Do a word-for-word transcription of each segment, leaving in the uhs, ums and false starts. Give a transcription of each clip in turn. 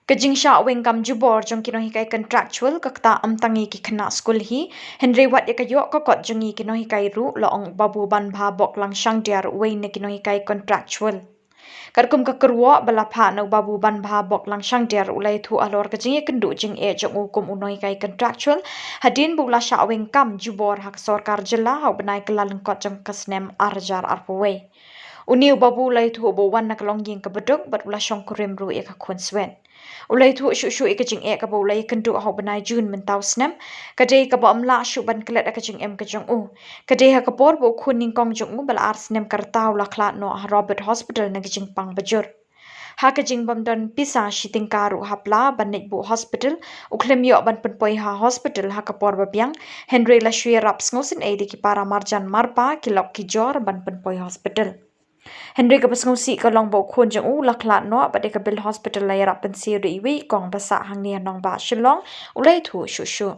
Ka jingshah weng kam jubor jong ki nonghikai contractual ka ktah ym tang ïa ki khynnah skul hi, hynrei wat ïa ka ïoh ka kot jong ngi ki nonghikai ruh, la ong Babu Banbha Boklang Shangdiar, uwei na ki nonghikai contractual. Katkum ka kyrwoh ba la phah na u Babu Banbha Boklang Shangdiar, u la ïathuh halor ka jingïakynduh jingeh jong u kum u nonghikai contractual hadien ba u la shah weng kam jubor ha ka sorkar jylla ha u bnai Kyllalyngkot jong ka snem ar hajar arphew wei. Une u Babu u la ïathuh ba u wan na ka longïing kaba duk bad u la shongkurim ruh ïa ka khunswet. U la ïathuh shuh shuh ïa ka jingeh kaba u la ïakynduh ha u bnai Jun mynta u snem, ka dei kaba ym lah shuh ban klet ha ka jingim ka jong u. Ka dei ha ka por ba u khun nyngkong jong u ba la ar snem ka rta u la khlad noh ha Robert Hospital na ka jingpang bajur. Ha ka jingbym don pisa shi tyngka ruh ha pla ban leit buh hospital, u khlem ïoh ban pynpoi ha hospital ha ka por ba biang, hynrei la shu ïarap sngewsynei da ki para marjan marpa, ki lok ki jor ban pynpoi hospital. Hynrei kaba sngewsih ka long ba u khun jong u la khlad noh bad ïa ka bill hospital la ïarap pynsiew da iwei i kong ba sah hangne ha nongbah Shillong, u la ïathuh shuh shuh.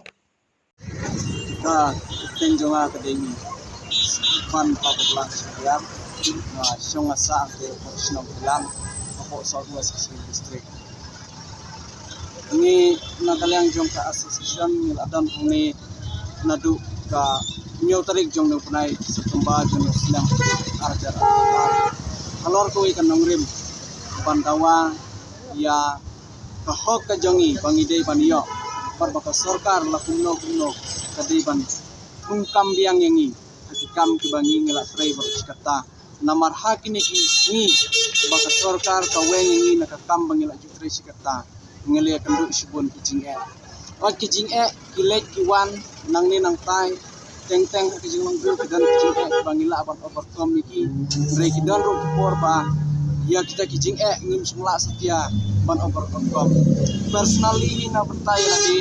Ka kyrteng jong nga ka dei Banbha Boklang Shangdiar, nga shong nga sah hangtei hapoh shnong Kilan, hapoh South West Khasi Hills District. Ngi na ka liang jong ka association ngi la don hangne naduh ka hynñiew tarik jong une u bnai September jong une u snem ar hajar arphew ar. Halor kawei ka nongrim ban dawa ïa ka hok ka jong ngi ba ngi dei ban ïoh, bad ba ka sorkar la kumno kumno ka dei ban thung kam biang ïa ngi ha ki kam kiba ngi ngi la trei baroh shi katta. Namar ha kine ki sngi ba ka sorkar ka weng ïa ngi na ka kam ba ngi la ju trei shi katta, ngi la ïakynduh shibun ki jingeh. Wat ki jingeh ki leit ki wan nangne nangtai, teng teng ha ki jinglong briew ki don ki jingeh ba ngi lah ban overcome ïa ki. Hynrei ki don ruh ki por ba ïa kita ki jingeh ngim shym lah satia ban overcome. Personally hi na bynta ïa lade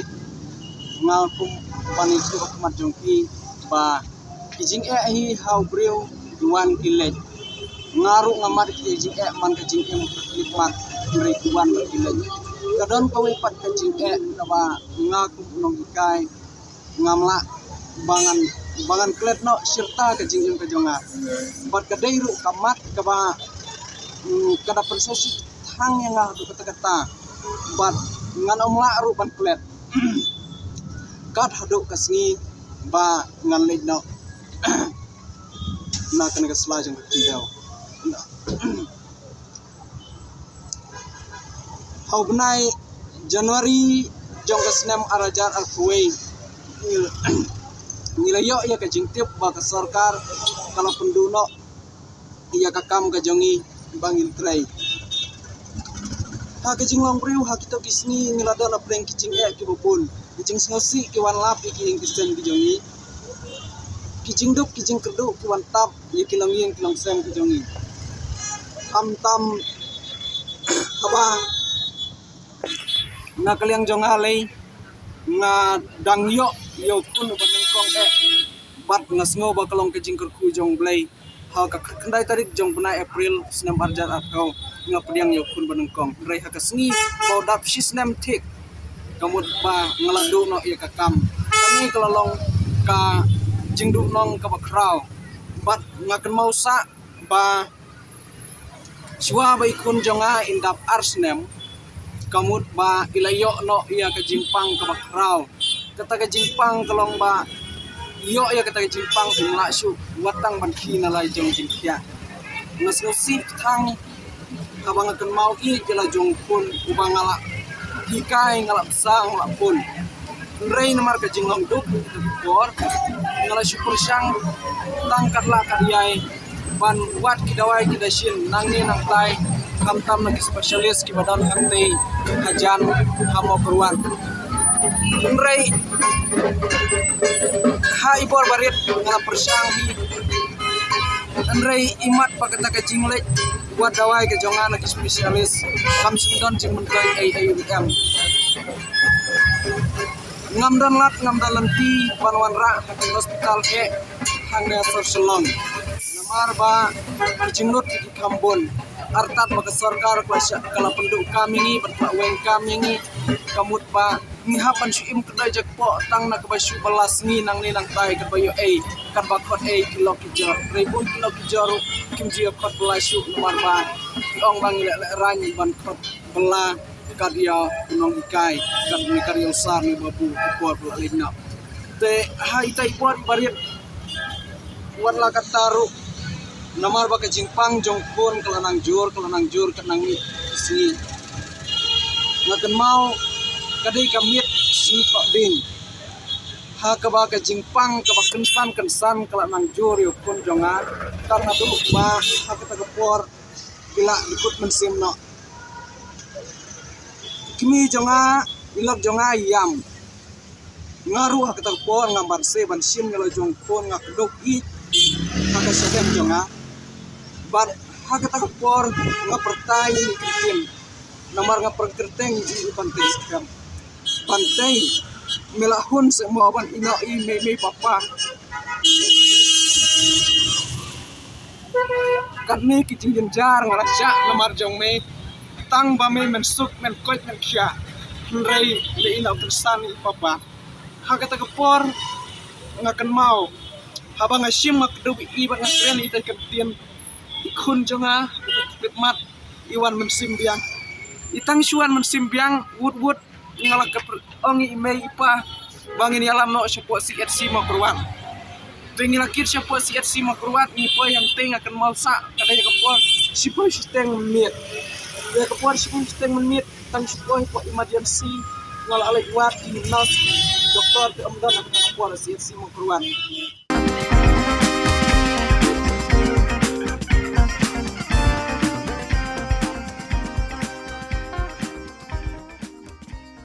nga kum ban ïathuh ha khmat jong phi ba ki jingeh hi ha u briew ki wan ki leit. Nga ruh nga mad ki jingeh man ka jingim ka khyllipmat, hynrei ki wan bad ki leit. Ka don kawei pat ka jingeh kaba nga kum u nonghikai ngam lah ba ngan, ba ngan klet noh shirta ka jingim ka jong nga. Bad ka dei ruh ka mat kaba, mm, ka da pynsngewsih thang ïa nga haduh katta katta. Bad ngan ym lah ruh ban klet kat haduh ka sngi ba ngan leit noh na kane ka sla jong ka khyndew. Ha u bnai January jong ka snem ar hajar arphew wei, ngi la ïoh ïa ka jingtip ba ka sorkar ka la pynduh noh ïa ka kam ka jong ngi ba ngin trei. Ha ka jinglong briew ha kito ki sngi ngi la don hapdeng ki jingeh kiba bun, ki jingsngewsih ki wan lap ïa ki ïing ki sem ki jong ngi, ki jingduk ki jingkyrduh ki wan tap ïa ki longïing ki longsem ki jong ngi. Khamtam haba na ka liang jong nga lei nga dang ïoh ïa u khun uba nyngkong eh, bad nga sngew ba ka long ka jingkyrkhu jong U Blei. Ha ka khyndai tarik jong bnai April snem ar hajar arphew nga pdiang ïa u khun ba nyngkong. Hynrei ha ka sngi ba u dap shi snem thik, ka mut ba nga la duh noh ïa ka kam. Kane ka la long ka jingduhnong kaba khraw. Bad nga kynmaw sah ba shuwa ba i khun jong nga in dap ar snem, ka mut ba i la ïoh noh ïa ka jingpang kaba khraw. Kata ka jingpang ka long ba ïoh ïa kata ka jingpang im lah shuh wat tang ban khie na lai jong jingkhiah. Nga sngewsih thang haba nga kynmaw ïa la jong u khun uba nga la hikai, nga la bsa, nga la pun. Hynrei namar ka jinglong duk ka por, nga la shu pyrshang tang katba lah katba ïai ban wad ki dawai ki dashin nangne nangtai, khamtam na ki specialist kiba don hangtei hajan ha Mawkyrwat. Hynrei ha i bor barit nga la pyrshang hi, hynrei imat ba kata ka jingleit wad dawai ka jong nga na ki specialist kam shym don jingmyntoi ei ei ruh em. Ngam don lad ngam don lynti ban wanrah ha ki hospital eh hangne ha sor Shillong. Namar ba ki jinglut ki kham bun. Artat ba ka sorkar ka la shah, ka la pynduh kam ïa ngi bad ka la weng kam ïa ngi, ka mut ba ngi hap ban shu im kyndoh jakpoh tang na kaba shu ba la sngi nangne nangtai, katba ïoh ei, katba khot ei ki lok ki jor. Hynrei bun ki lok ki jor ruh kim ju ïa khot ba la shuh namar ba ki ong ba ngi leh lehrain ban khot ba la Kat ïa u nonghikai, kat ne kat ïa u sar ne babu, ka por ba la leit noh. Te ha ita i por i barit wat la katta ruh, namar ba ka jingpang jong khun ka la nang jur, ka la nang jur, ka nang mih sngi. Nga kynmaw ka dei ka miet sngi Thohdieng, ha kaba ka jingpang kaba kynsan kynsan ka la nang jur ïa u khun jong nga. Tang haduh ba ha kata ka por ki la dkut mynsiem noh. Kmie jong nga, i lok jong nga i ïam. Nga ruh ha kata ka por ngam banse ban shim ïa la jong khun, nga kdup ïeit ha ka shalem jong nga. Bad ha kata ka por nga pyrta ïa i ktien, namar nga pyrkhat kyrteng ïa i Bantei Skhem. Bantei, me la hun seh mo ban ïehnoh ïa i mei mei papa. Katne ki jingjynjar nga la shah namar jong me. Tang ba me men suk men koit men khia, hynrei me ïehnoh kynsan ïa i papa. Ha kata ka por nga kynmaw, haba nga shim nga kdup ïa i bad nga kren ïa ita i ktien, i khun jong nga, i khun jong nga i wan mynsiem biang. I tang shu wan mynsiem biang, wut wut nga la ka pr-, ong ïa i mei i pa ba ngin ïalam noh shapoh C H C Mawkyrwat. Te ngi la kit shapoh C H C Mawkyrwat, ngi poi hangtei, nga kynmaw sah ka dei ka por shiphew shiteng mynmiet. Ka dei ka por shiphew shiteng mynmiet, tang shu poi hapoh emergency, nga la leit wad ïa i nurse, doktor te ym don ha ka por C H C Mawkyrwat.